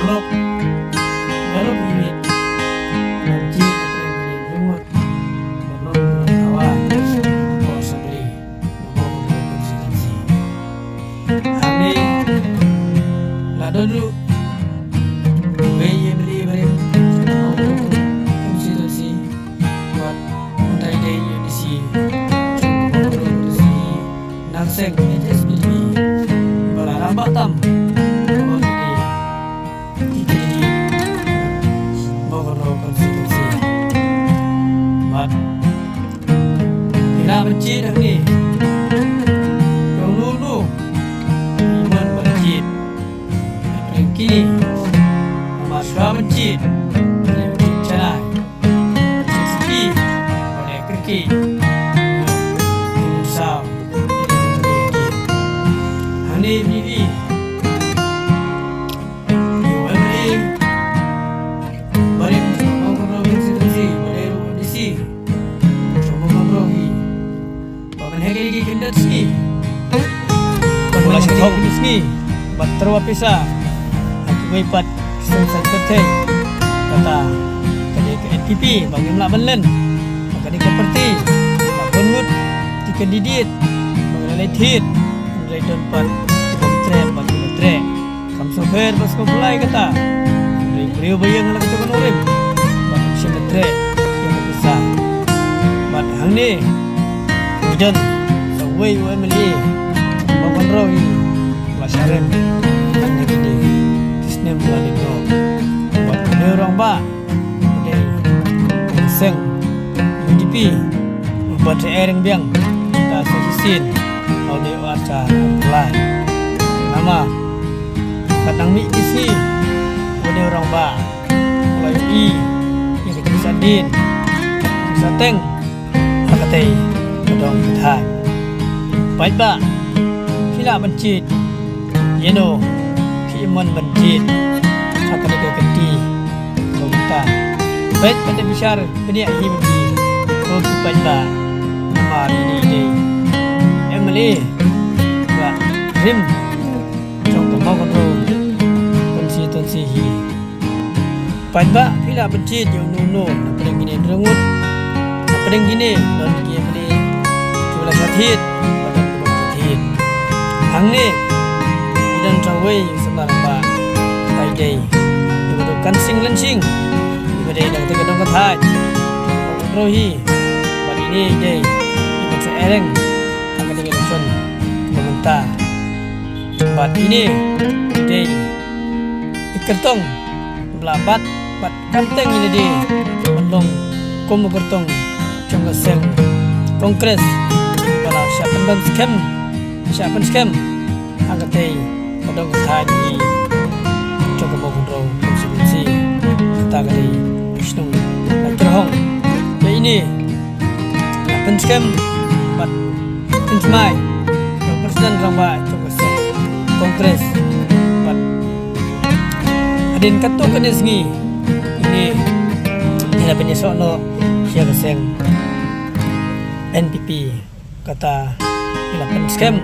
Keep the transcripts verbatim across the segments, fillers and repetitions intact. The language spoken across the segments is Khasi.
Lok, da lok ïa i miet ban jied hapdeng kine ki ngut ba long ki nongthaw ha Assembly Mawkynrew Constituency. Hangne la don ruh uwei u M L A barim jong ka Mawkynrew Constituency, bad mynta i dei u M D C jong ka Mawkynrew Constituency na ka seng H S P D P, ba la rangbah tam ha kine ki candidate Mawkynrew Constituency. Bad phi lah ban jied hangne ïa uno uno uba mon ban jied hapdeng kine. Namar shuwa ban jied, phi lah ban jied janai, jied siti, bad ïa kyrkieh ïa ki mynsaw, ïa ki mynsaw. Hangne phi ïohi ïa u M L A barim jong ka Mawkynrew Constituency, ba dei ruh u M D C jong ka Mawkynrew hi, ba man ha kine ki khyndiat sngi, ba la shah thong sngi bad tyrwa pisa ha kiwei pat ki seng saiñ pyrthei. Kata ka dei ka N P P ba ngim lah ban len, ba ka dei ka party ba bun ngut ki candidate ba la leit thied, hynrei don pat ki bym treh bad ki ba treh. Kam sngewpher ba sngewphylla kata. Hynrei briew ba ïeng la ka jong ka nongrim, bad ym shym la treh ïa ka pisa. Bad hangne ngi don sa uwei u M L A ba Mawkynrew hi, ba shah rem hangne kine ki snem ba la dep noh. Bad une u rangbah u dei ka seng U D P, u Bah Treh Ïeng Biang, ta sa shisien, u dei u archar arphew lai. Namar kat nang mih ki sngi, u dei u rangbah u la ïohi ïa ka jingsahdien, ka jingsahteng ha katei ka dong ka thaiñ. Paidbah, phi lah ban jied ïano phi mon ban jied ha kane ka kynti. Kumta, peit pat da bishar bniah hi ba ki, ko ki paidbah, namar ine i dei M L A ba rim jong ka Mawkynrew Constituency hi. Paidbah, phi lah ban jied ïa uno uno na pdeng kine hynriew ngut. Na pdeng kine don ki M L A kiba la shah thied, bad don kiba ym shah thied. Hangne ngi don sa uwei u samla rangbah, uba dei, uba dei u Kansing Lynsing, uba dei na katei ka dong ka thaiñ Mawkynrew hi. Bad ine i dei i Bah Treh Ïeng ha katei ka election ba mynta. Bad ine i dei i kyrtong ba la bat, bad kyrteng i lade ban long kum u kyrtong jong ka seng Congress, ba la shah pyndon skhem, shah pynskhem ha katei ka dong ka thaiñ hi jong ka Mawkynrew Constituency. Kata ka dei ka shnong Laitkyrhong. Ïa ine la pynskhem bad pynsmai ïa u President Rangbah jong ka seng Congress. Bad hadien katto katne sngi ine i la pynïasoh noh ïa ka seng N P P. Kata i la pynskhem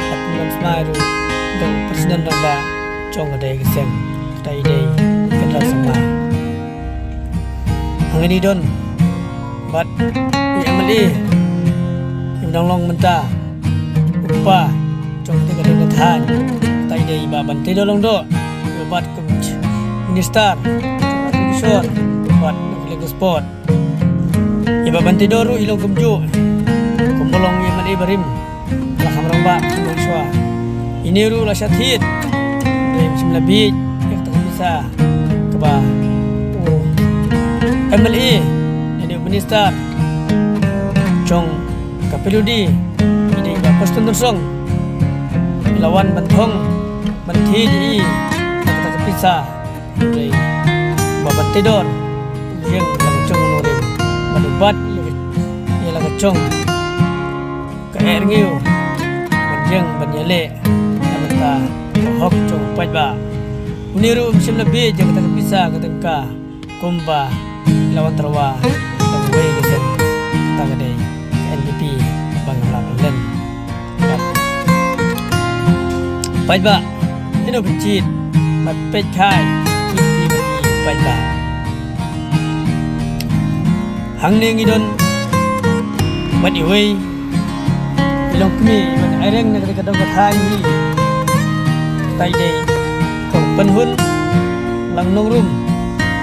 bad pynsmai ruh da u President Rangbah jong katei ka seng, kata i dei i Kynrad Sangma. Hangne i don bad i M L A iba dang long mynta, u kpa jong katei ka dong ka thaiñ, kata i dei i Bah Banteidor Lyngdoh, iba bat kum Minister jong ka Agriculture bad ka Land Transport. I Bah Banteidor ruh i long kumjuh, kumba long i M L A barim, la kham rangbah kumba long shuwa. Ine ruh la shah thied, hynrei ym shym la bieit ïa kata ka pisa kaba u M L A lane u Minister jong ka P W D, i dei i Bah Prestone Tynsong, i la wan ban thong ban thied ïa i ïa kata ka pisa. Hynrei u Bah Banteidor u ïeng la ka jong u nongrim, bad u bat ïa la ka jong ka eh rngiew ban ïeng ban ïaleh na ka bynta ka hok jong u paidbah. Une ruh ym shym la bieit ïa kata ka pisa ka tyngka kumba i la wan tyrwa da kawei ka seng, kata ka dei ka N P P ba ngam lah ban len. Paidbah, ïano phi jied, bad peit khai paidbah. Hangne ngi don bad iwei i longkmie i ban ïaireng na kata ka dong ka thaiñ hi. Kata i dei Kong Pynhun Langnongrum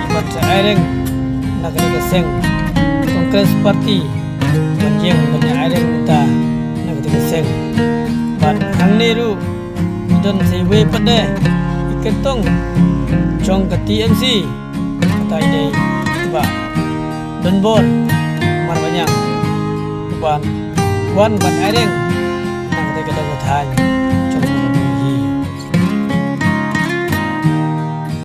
i ban sa ïaireng na kata ka seng Congress Party ban ïeng ban ïaireng mynta na kata ka seng. Bad hangne ruh i don sa iwei pat de i kyrtong jong ka T M C. Kata i dei i Bah Donbor Marbaniang, uban wan ban ïaireng na kata ka dong ka thaiñ.